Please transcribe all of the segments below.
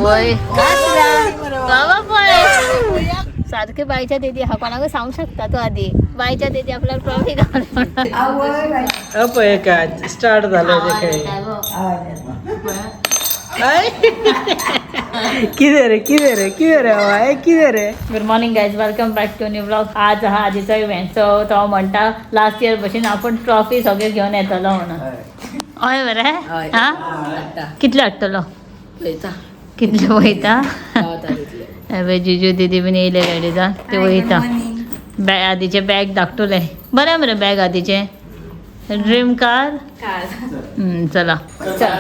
आवय बाबा पळय सारखे बायच्या दिदी हा कोणाक सांगू शकता तू आधी बायच्या दिदी आपल्याला ट्रॉफी घालून. पळय काय स्टार्ट झालं ते काय. किती रे किती रे किती रे बाबा किती रे. Good morning guys, welcome back to new blog. आज हा आजीचो इव्हेंट, सो तो म्हणटा लास्ट इयर भशेन आपूण ट्रॉफी सगळे घेवन येतलो म्हणून. हय बरें हा, कितले हाडटलो, कितले वयता? हे जिजू दिदी बीन येयले रेडी जावन ते वयता. बॅग आदीचे बॅग धाकटुले बरें मरे बॅग आदीचे ड्रीम कार. चला चल,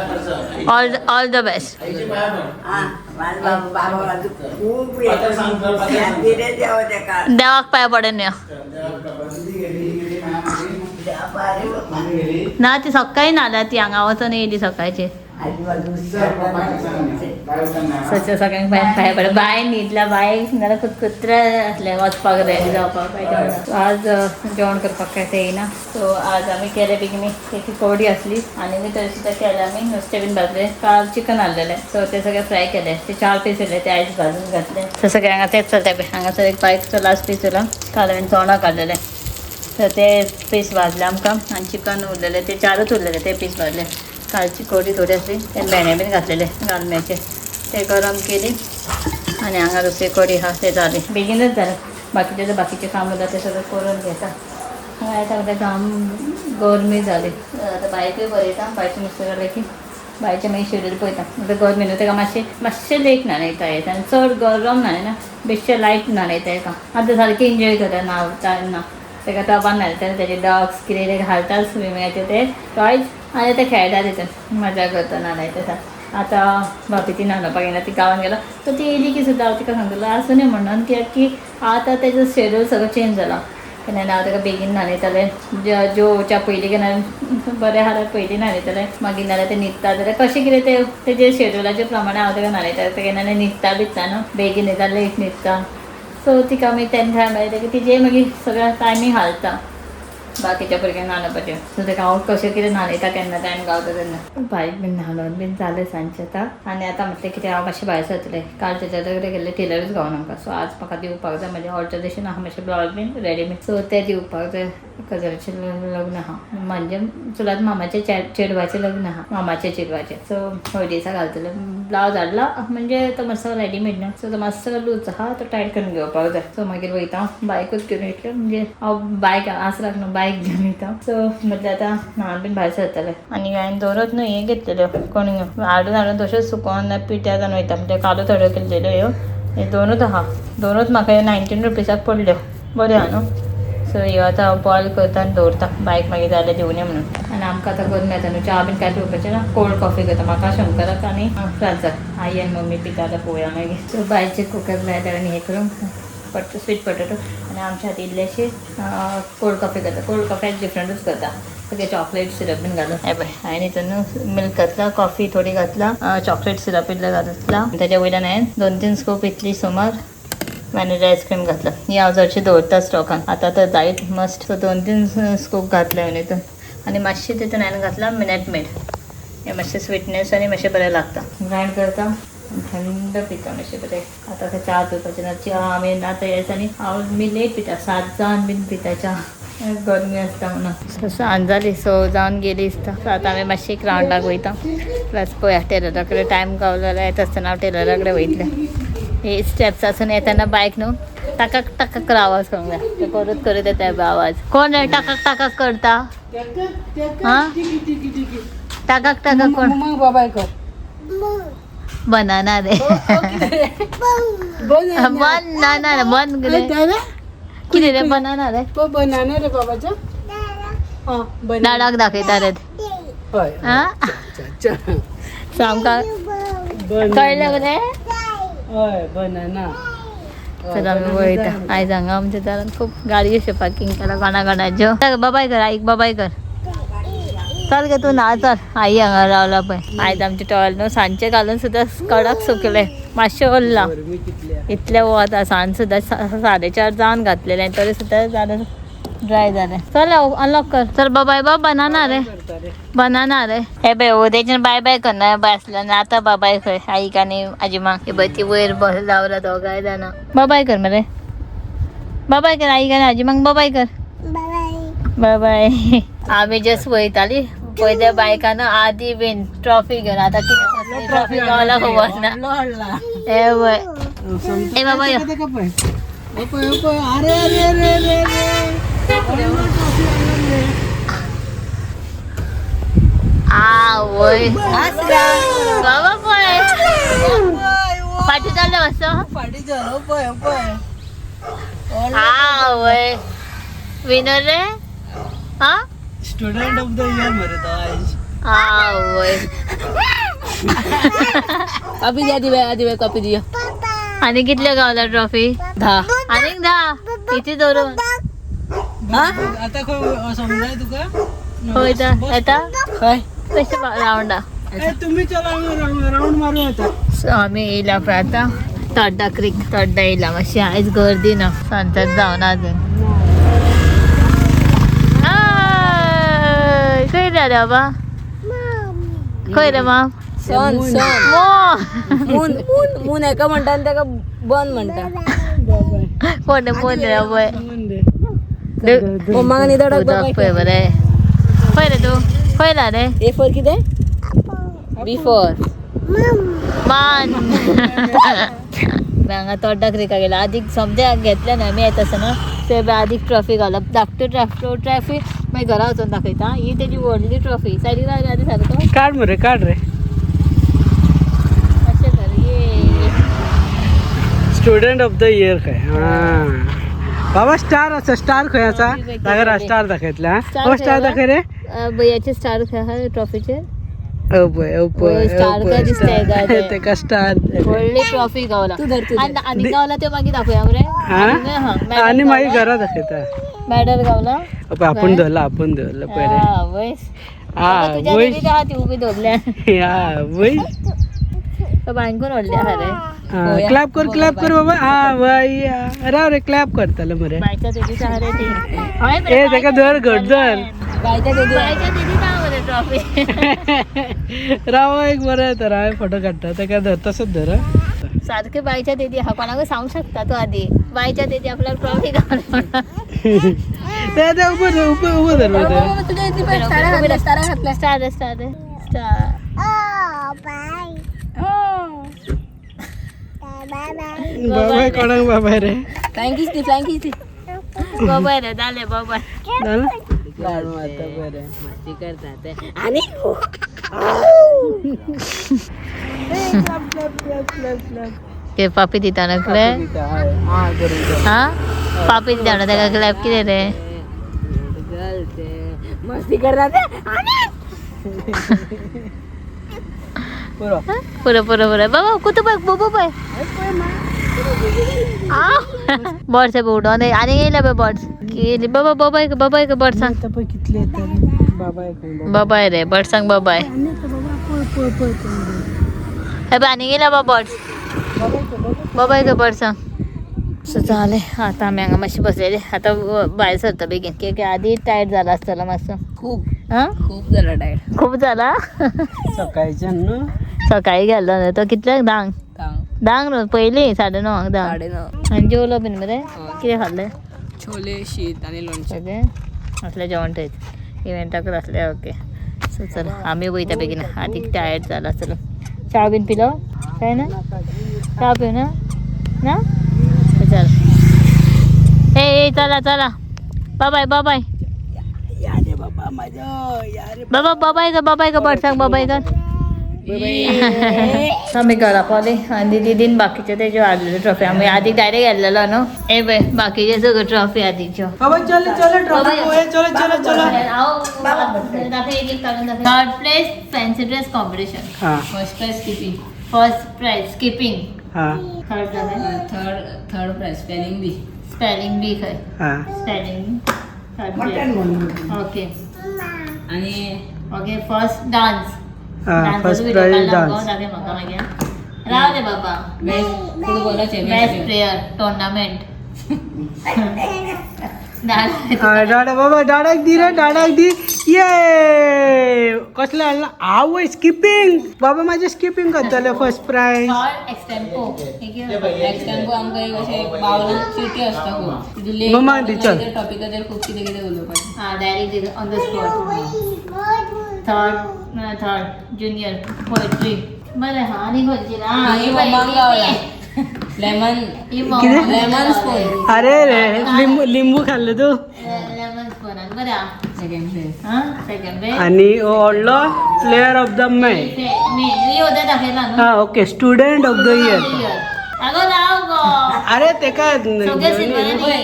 ऑल ऑल the best. देवाक पाय पडून यो ना. ती सकाळी न्हाल्या, ती हांगा वचून येयली सकाळची. सच्या सगळ्यांक पाय पाय पड. बाय न्हिदला, बाय नाल्यार कुत्रे आसले वचपाक रेडी जावपाक पाहिजे. आज जेवण करपाक काय ते येयना, सो आज आमी केले बेगीन. एक कोडी आसली आनी मी तरी सुद्दां केले आमी. नुस्तें बीन भाजलें, काल चिकन हाडलेलें, सो ते सगळे फ्राय केले. ते चार पीस उरले, ते आयज भाजून घातले. सो सगळे हांगा तेच चलता. हांगासर एक बायकचो लास्ट पीस उरला, काल हांवें तोंडाक काडलेलें, तर ते पीस भाजले आमकां. आनी चिकन उरलेले ते चारूच उरलेले, ते पीस भाजले. कालची कोडी थोडी आसली, ते भेंडे बीन घातलेले गालम्याचे, ते गरम केली. आनी हांगा दुसरी कोडी आहा, ते जाली बेगीनच जालें. बाकीचे जे बाकीचे काम उरता ते सगळें करून घेता. हांगा येता म्हणल्यार जाम गरमी जाली. आतां बायकूय बरयता, बायचें नुस्तें जालें की बायचें मागीर शेड्यूल पळयता. आतां गरमी न्हू, ताका मातशें मातशें लेट न्हाणयता येता आनी चड गरम न्हाणयना, बेश्टें लायट न्हाणयता येता. आतां सारकें एन्जॉय करता न्हांवता तेन्ना. ताका टबान न्हाणयता, तेजे डॉग्स कितें कितें घालता स्विमिंगाचे ते टॉयज आनी ते खेळटा, तितून मजा करता न्हाणयता. आतां भाभी ती न्हाणोवपाक येना, ती गांवान गेला. सो ती येयली की सुद्दां हांव तिका सांगतलो आसूं न्ही म्हणून, कित्याक की आतां तेजो शेड्यूल सगळो चेंज जाला. केन्ना हांव ताका बेगीन न्हाणयतालें, जेवच्या पयलीं, केन्ना बरें आहा जाल्यार पयलीं न्हाणयतालें, मागीर नाल्यार तें न्हिदता जाल्यार कशें कितें ते तेजे शेड्युलाचे प्रमाणे हांव ताका न्हाणयतालें. तें केन्ना न्हिदता बिदता न्हू, बेगीन न्हिदता, लेट न्हिदता. सो तिका मागीर तेन्ना टायम मेळटा तिजें मागीर सगळें टायमींग हालता बाकीच्या भुरग्यांक न्हाणोवपाचें. सो ताका हांव कशें कितें न्हाणयता केन्ना टायम गावता तेन्ना. बायक बीन न्हाणोवन बीन जालें सांजचें आतां. आनी आतां म्हटलें कितें हांव मातशें भायर सरतलें. काल तेच्या कडेन गेल्लें, टेलरूच गावना आमकां. सो आज म्हाका दिवपाक जाय म्हजें ऑल्टरेशन आहा मातशें, ब्लावज बीन रेडीमेड, सो तें दिवपाक जाय. कजराचें लग्न आहा, म्हणजे चुलत मामाचें चेडवाचें लग्न आहा, मामाचें चेडवाचें. सो हळदीसा घालतलें ब्लावज हाडला, म्हणजे तो मातसो रेडीमेड न्हू, सो तो मातसो लूज आहा, तो टायट करून घेवपाक जाय. सो मागीर वयता, बायकूच घेवन वयतलें, म्हणजे हांव बायक आसराक न्हू, बायक घेवन वयता. सो म्हटलें आतां न्हाण बीन भायर सरतलें. आनी हांवें दवरत न्हू हें घेतलेल्यो कोण हाडून हाडून तश्योच सुकोन पिठ्यार जावन वयता. म्हणजे कालूच ऑर्डर केल्लेल्यो ह्यो, हे दोनूच आहा, दोनूच म्हाका 19 रुपीजाक पडल्यो, बऱ्यो आहा न्हू. सो ह्यो आतां हांव बॉयल करता आनी दवरता, बायक मागीर जाल्यार दिवया म्हणून. आनी आमकां आतां गरमी जाता न्हू, च्या बीन कांय पिवपाचें ना, कोल्ड कॉफी करता म्हाका, शंकराक आनी फ्रांसाक. आई आनी मम्मी पिता आतां, पळोवया मागीर. सो बायचे कुकर लायता आनी हें करूंक पट स्वीट पटेटो आनी आमच्या हाती इल्लेशी कोल्ड कॉफी करता. कोल्ड कॉफी डिफरंटूच करता, सगळे चॉकलेट सिरप बीन घालून. हे पळय, हांवें हितून मिल्क घातला, कॉफी थोडी घातला, चॉकलेट सिरप इल्लें घातला. तेच्या वयल्यान हांवें 2-3 स्कूप इतली सुमार व्हॅनिला आयस्क्रीम घातला. ही हांव चडशी दवरता स्टॉकान, आतां तर जायत मस्ट. सो 2-3 स्कूप घातले हांवें हितून आनी मातशें तितून हांवें घातला मिनट मेड, हें मातशें स्विटनेस आनी मातशें बरें लागता. ग्रायंड करता, थंड पिता मातशें बरें. आतां खंय च्या पिवपाचें ना, च्या आमी आतां ह्या दिसांनी हांव मी लेट पिता, 7 जावन बीन पिता च्या, गरमी आसता म्हणून. सो सांज जाली, 6 जावन गेली दिसता. सो आतां आमी मातशी एक रावंडाक वयता, प्लस पळोवया टेलरा कडेन टायम गावलो जाल्यार येता आसतना हांव टेलरा कडेन वयतलें. हे स्टेप्स आसून येताना बायक न्हू टाकक टाकक आवाज करूंक जाय, ते करत करत येता आवाज. कोण रे टाकक टाकक करता? हा, टाकक टाकक कोण? बाबाय कर. बनाना रे, बनाना रे, बन रे, कितें रे बनाना रे? बनाना रे बाबाच्या. डाडाक दाखयता रे. हय. हा, सो आमकां कळ्ळें मरे. हय, बनाना. चल आमी वयता. आयज हांगा आमच्या दारान खूब गाडयो अश्यो पार्किंग केला कोणा कोणाच्यो. बाबाय कर आईक, बाबाय कर. चल गे तूं ना, चल. आई हांगा रावला पळय. आयज आमचें टॉयल न्हू सांजचें घालून सुद्दां कडक सुकलें, मातशें उरलां. गरमी कितली. इतलें वत आसा, सांज सुद्दां 4:30 जावन घातलेलें, तरी सुद्दां जालें. ड्राय जालें. चल अनलॉक कर. चल बाबाय बाबा बनाना रे बनाना रे. हे बाय उद्याच्यान बाय बाय करना बसला ना आतां बाबाय खंय आईक आनी आजीमाक. हे बाय ती वयर बस लावला दोगांय जाणां. बाबाय कर मरे, बाबाय कर आईक आनी आजीमाक बाबाय कर. बाय बाय. आमी जस्ट वयताली पळय त्या बायकान आदी बीन ट्रॉफी घेवन. आतां कितें ट्रॉफी गावला खबर ना. हे पळय ए बाबा यो. अरे अरे अरे अरे अरे. आवय बाबा पळय फाटी चल्ले मातसो. फाटी चल पळय पळय. आवय विनर रे. हा स्टुडंट ऑफ the year मरे तो आयज. आवय कॉपी द्या दिवे दिवे कॉपी दिया. आनी कितल्यो गावला ट्रॉफी? 10. आनीक 10 किती दवरून आता खंय समजाय तुका? खंय येता खंय कशें रावंडा. तुम्ही चला राऊंड मारू आता. सो आमी येयला पळय आतां तोड्डा क्रीक. तोड्डा येयला मातशी आयज गर्दी ना, सनसेट जावना अजून. खंय रे बाबा? खंय रे माम? सन सन मो मून मून मून एका म्हणटा आनी तेका बन म्हणटा. कोण मून रे पळय. मम्माक आनी धडक उदक पळय बरें. खंय रे तूं? खंय ला रे? ए फॉर कितें? बी फॉर मान. हांगा तोड्डा क्रिका गेला आदीक समजे घेतले ना आमी येता आसतना ते आदीक ट्रॉफी घालप. धाकट्यो ट्रॉफी मागीर घरा वचून दाखयता. ही तेजी व्हडली ट्रॉफी सायडीक राव रे आदी सारको. काढ मरे काढ रे. अशें कर ये. स्टुडंट ऑफ the year खंय. हा बाबा स्टार आसा. स्टार खंय आसा? दाखय स्टार दाखयतले. हो स्टार दाखय रे. भैयाचे स्टार खंय आहा ट्रॉफीचेर? अय स्टार काय दिसतंय काय ते? तेका स्टार. व्हडली ट्रॉफी गावला. आनी गावला त्यो मागीर दाखोवया मरे. आनी मागीर घरा दाखयता. मॅडल गावला. आपण धरला आपण धरला पळय. हा वय तुज्या ती उबी धरल्या. हा वय बायंकून व्हडली आहा रे. क्लॅप कर क्लॅप कर बाबा. हा वय राव रे क्लॅप करताले मरे. बायच्या तेजीच आहा रे ती. ए तेका धर घट धर. बायच्या तेजी बायच्या तेजीच आहा मरे ट्रॉफी. राव एक बरें येता हांव फोटो काडटा तेका धर तसोच धर. सारखे बायच्या तेजी आहा. कोणाकूय सांगूंक शकता तूं आदी बायच्या तेजी आपल्याक ट्रॉफी गावला. ते ते उबो उबो उबो धर. Star star star. बाबाय कोणाक बाबाय रे? फ्लायंग दी फ्लायंग दी. बाबाय रे जालें बाबाय. जालें बरें मस्ती करता ते आनी ते पापी दिता ना क्लॅप. हा पापी दिता ना तेका क्लॅप कितें रे? मस्ती करता ते पुरो पुरो पुरो पुरो बाबा कुतू पळय बोबो पळय. बर्ड्स उडोन आनी येयले पळय बर्ड्स. केली बाबा बाबाय बाबाय बर्ड्सांक. कितले बाबाय बाबाय रे बर्ड्सांक बाबाय. हे पळय आनी येयले बाबा बर्ड्स. बाबाय गे बर्ड्सांक. सो जालें आतां आमी हांगा मातशें बसलेले. आतां भायर सरता बेगीन कित्याक आदी टायर्ड जाला आसतलो मातसो. खूब हां खूब जाला टायर्ड. खूब जाला. सकाळच्यान न्हू सकाळी गेल्लो न्हू तो कितल्यांक? धांक धांक न्हू पयलीं 9:30 धांक. 9:30. आनी जेवलो बीन मरे? कितें खाल्लें? छोले शीत आनी लोणचें. ओके असलें जेवण थंयच इव्हेंटाकूच आसलें. ओके सो चल आमी वयता बेगीन आदीक टायर्ड जाला. चलो च्या बीन पिलो काय ना? च्या पिव ना ना चल ए ए चला चला बाबाय बाबाय बाबा बाबाय ग बाबाय ग बर्ड्सांक बाबाय कर. आमी घरा पावली आनी दिदीन बाकीचे तेज्यो हाडलेल्यो ट्रॉफी. आमी आदीक डायरेक्ट गेल्लेलो न्हू. ए पळय बाकीचे सगळ्यो ट्रॉफी आदीच्यो. बाबा चलो चलो ट्रॉफी चलो चलो चलो. Third place fancy dress competition. हा first prize skipping. First prize skipping. हा थर्ड जालें third prize spelling bee. Spelling bee खंय? हा स्पेलिंग थर्ड प्लेस. ओके आनी ओके फर्स्ट डान्स. हा फर्स्ट प्राइज डान्स. दाखय म्हाका मागीर. राव रे बाबा. बेस्ट फुटबॉलाचे बेस्ट प्लेयर टुर्नामेंट. डाडा बाबा डाडाक दी रे, डाडाक दी. ये कसले हाडला? आवय स्किपींग बाबा, माझे स्किपींग करतले फर्स्ट प्रायज. एक्सटेम्पो. एक्सटेम्पो आमकां एक अशें बावल चिटी आसता खूब. तितून मम्मा दी, चल. टॉपिकाचेर खूब कितें कितें उलोवपाचें. हा, direct on the spot. Third, third junior poetry. बरें हा, आनी खंयची ना? ही मम्माक गावला लेमन. कितें? Lemon spoon. अरे रे, लिंबू लिंबू खाल्ले तू. लेमन स्पून बरें हा. Second phase. हा, सेकंड बेस. आणि व्हडलो प्लेयर ऑफ the match. मी ही दाखयला न्हू. हा, okay, student of the year. अगो राव गो. अरे तेका सगळे सिल्वरांनी.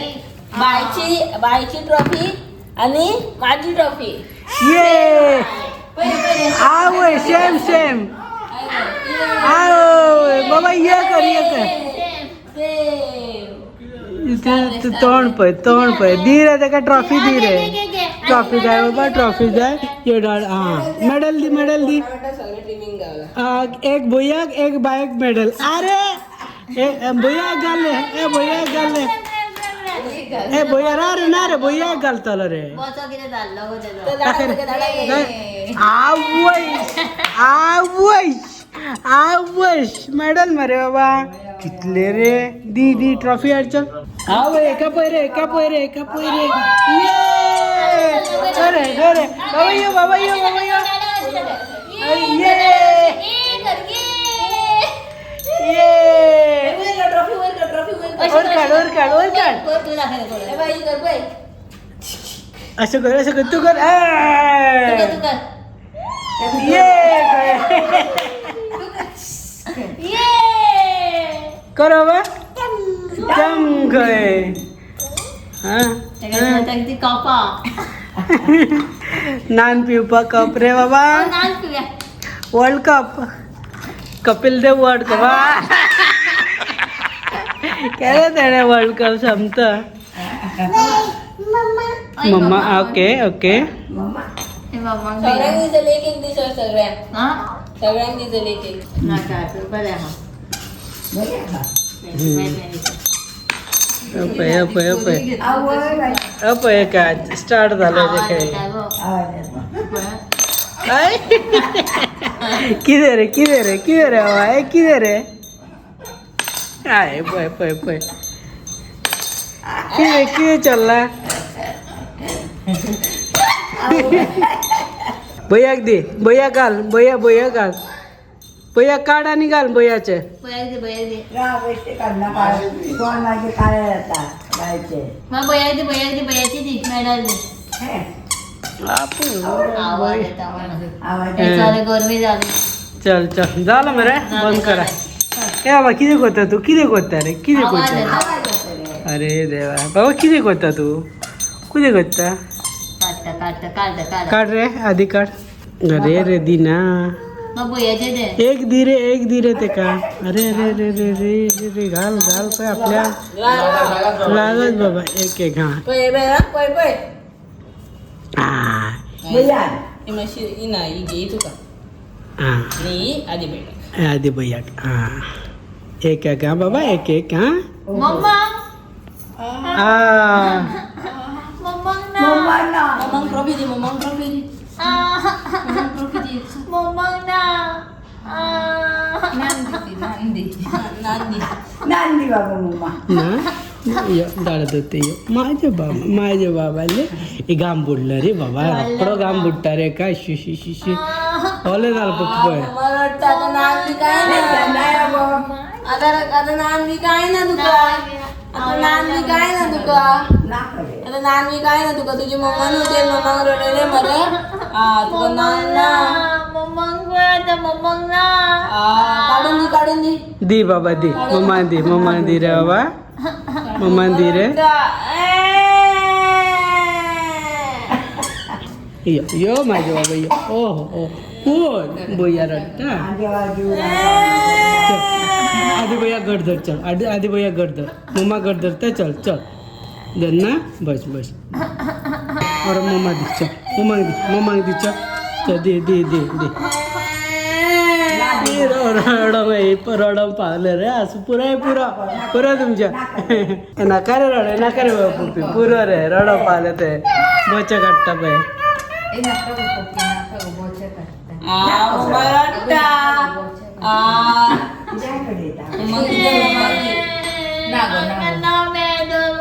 बायची बायची ट्रॉफी आणि माझी ट्रॉफी. ये आवय, सेम सेम. आवय बाबा, ये कर ये कर. इथे तोंड पळय, तोंड पळय. दी रे तेका ट्रॉफी दी रे. ट्रॉफी जाय बाबा, ट्रॉफी जाय. यो डाड हा, मेडल दी, मेडल दी. सगळे टिमींग गावला. एक भुयाक, एक बायक मेडल. अरे ए भुयाक घाल, ए भुयाक घाल, ए भुया रा रे ना रे, भुयाक घालतलो रे. बोचो कितें जाल्लो गो तेजो. आवय आवय आवय, मेडल मरे बाबा, कितले रे. दी दी ट्रॉफी हाड चल. आवय एका पळय रे, एका पळय रे, एका पळय रे. ये खरे खरे बाबा, यो बाबा, यो बाबा, यो. ये ये ट्रॉफी वर कर, ट्रॉफी वर कर. वर काढ, वर काढ, वर काढ. तू दाखय ए बाई, कर बाई. असं कर, असं कर, तू कर. तू ए. कर, तू कर. ये ये कर बाबा, चम खय. हा. ती कपा. नान पिवपाक कप रे बाबा. नान पिवया. World cup, Kapil Dev world cup केलें तेणें. World cup सोमता. मम्मा, ओके ओके. सगळ्यांक दिसले एक एक दीस सगळ्यांक. हा. सगळ्यांक दिसले एक एक. नाका, बरें आहा. पळय पळय पळय पळय, काय स्टार्ट जालें ते खेळ. काय कितें रे, कितें रे, कितें रे बाबा, हे कितें रे? I पळय पळय पळय, कितें कितें चल्लां? भैयाक दी, भैया घाल, भैया भैया घाल, भैया काड आनी घाल भैयाचे. बयाक दे, बयाक दे. कोण मागीर काळे जाता बायचे. मग बयाक दे, बयाक दे, बयाची दी मेडल दे. आवाज येता म्हणून. आवाज. हे चालेल, गरमी जाली. चल चल, जालें मरे, बंद करा. ए बाबा, कितें करता तूं? कितें करता रे? कितें आवाज करता? येता. अरे देवा, बाबा कितें करता तूं? कितें करता? काडटा काडटा काडटा काडटा. काड रे, आदी काड. अरे रे दिना. मग भुयाचे दे. एक दी रे, एक दी रे तेका. अरे रे रे रे रे रे रे, घाल घाल पळय आपल्या लागत बाबा. एक एक हा. पळय पळय हा, पळय पळय. आ. ही मातशी ही ना, ही घे तुका. हा. आनी ही आदी बेटा. आदी भैयाक. हा, एक एक हा बाबा, एक एक हा. मम्मा. आ. मम्मांक ना. मम्मांक ट्रॉफी दी, मम्मांक ट्रॉफी दी. मम्मांक ट्रॉफी दी. मम्मांक ना. नान दी, नान दी, नान दी. नांदी बाबा मम्मा. ना यो दाड दोते, यो माझे बाबा, माझे बाबा ले. हे घाम बुडलं रे बाबा, रोकडो घाम बुडटा रे. काय शी शी शी शी, ओले जाल पळय. मम्मा रडटा आता. नान बी काय ना आता, आता नान बी काय ना तुका, आता नान बी काय ना तुका, आता नान बी काय ना तुका. तुझी मम्मा न्हू, ते मम्माक रडयले मरे. आ तुका नान ना. मम्मांक पळय आतां, मम्मांक ना. आ, काडून दी, काडून दी. दी बाबा दी, मम्मा दी, मम्मा दी रे बाबा, मम्मा दी रे. यो यो माझे बाबा, यो. ओ हो, ओ कोण भैया रडटा? चल आधी भैया गट धर, चल आधी, आधी भैया गट धर, मम्मा गट धरता. चल चल, धर ना, बस बस. और मम्मा दी, चल मम्मा दी, मम्मा दी, चल चल, दे दे दे दे. रडो. हे रडोंक पावले रे. आसूं, पुराय पुरो पुरो तुमच्या. नाका रे रड, नाका रे बाबा पप्पी, पुरो रे, रडोंक पावले ते. बोचे काडटा पळय. आ मम्मा रडटा. आ तुझ्याकडे येता. मम्मा तुझ्या मम्मा. ना मॅडल.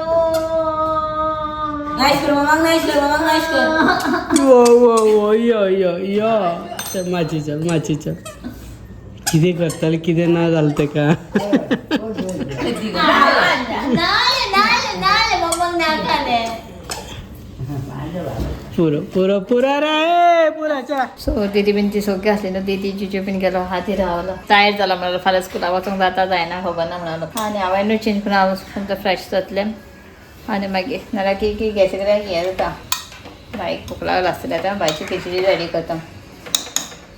नाईस कर मम्माक, नाईस कर मम्माक, नाईस कर. वो वो वो, यो यो यो, चल माची, चल माची, चल. कितें करताले कितें ना जालें तेका. नाले नाले नाले मम्माक नाका रे. पुरो पुरो पुरो रे, पुरो, चला. सो दिदी बीन ती सगळी आसली न्हू, दिदी जिजू बीन गेलो हातीर रावलो. टायर्ड जाला म्हणालो, फाल्यां स्कुलाक वचोंक जाता जायना खबर ना म्हणालो. आनी हांवेनूय चेंज करून हांव समजा फ्रेश जातलें आनी मागीर नाल्यार की की गॅसी कडेन हें जाता. बाईक भूक लागला आसतली, आतां बायची खिचडी रेडी करता.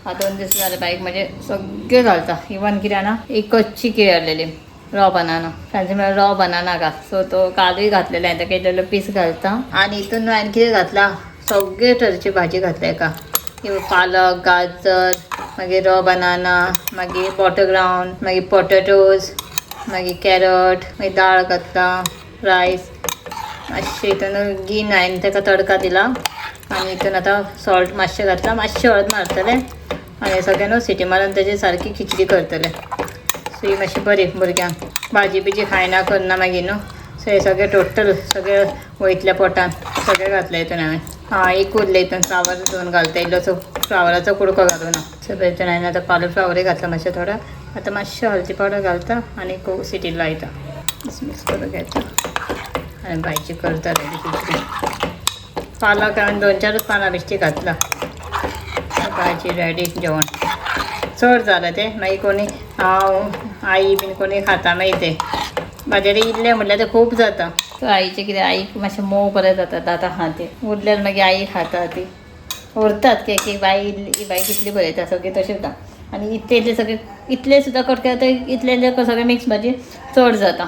आतां 2 दीस जाले बाईक म्हणजे सगळें घालता. इवन कितें जाणा, एक कच्ची केळी हाडलेली, रॉ बनाना, तांचे म्हळ्यार रॉ बनाना घाल. सो तो कालूय घातलेलो हांवें, ताका इल्लो पीस घालता. आनी हितून हांवें कितें घातला, सगळे तरेची भाजी घातल्या एका. पालक, गाजर, मागीर रॉ बनाना, मागीर बॉटल ग्रावंड, मागीर पोटेटोज, मागीर कॅरट, मागीर दाळ घातला, रायस मातशें हितून गीन हांवें ताका तडका दिला. आनी हितून आतां सॉल्ट मातशें घातला, मातशें हळद मारतलें आनी सगळें न्हू सिटी मारून तेजी सारकी खिचडी करतलें. सो ही मातशी बरी भुरग्यांक, भाजी बिजी खायना करना मागीर न्हू. सो हे सगळें टोटल सगळें वयतल्या पोटान सगळें घातलें हितून हांवें. हां, एक उरलें हितून फ्लावर दोन घालता, इल्लोसो फ्लावराचो कुडको घालूं ना. सो हितून हांवें आतां कॉलीफ्लावरूय घातला मातशें थोडो. आतां मातशें हळदी पावडर घालता आनी सिटी लायता, मिक्स करून घेता आनी भाजी करता रेडी खिचडी. पालक हांवें दोन चारच पानां बेश्टी घातला. भाजी रेडी, जेवण चड जालें तें. मागीर कोणी हांव आई बीन कोणी खाता मागीर तें म्हाजें इल्लें म्हणल्यार तें खूब जाता. सो आईचें कितें, आईक मातशें मोव बरें जाता दातां खातीर, उरल्यार मागीर आई खाता, ती उरतात की एक बाई इल्ली बाई कितली बरयता सगळीं तशें जाता. आनी इतले इतले सगळे इतले सुद्दां कट केले तर इतले इल्ले सगळें मिक्स भाजी चड जाता.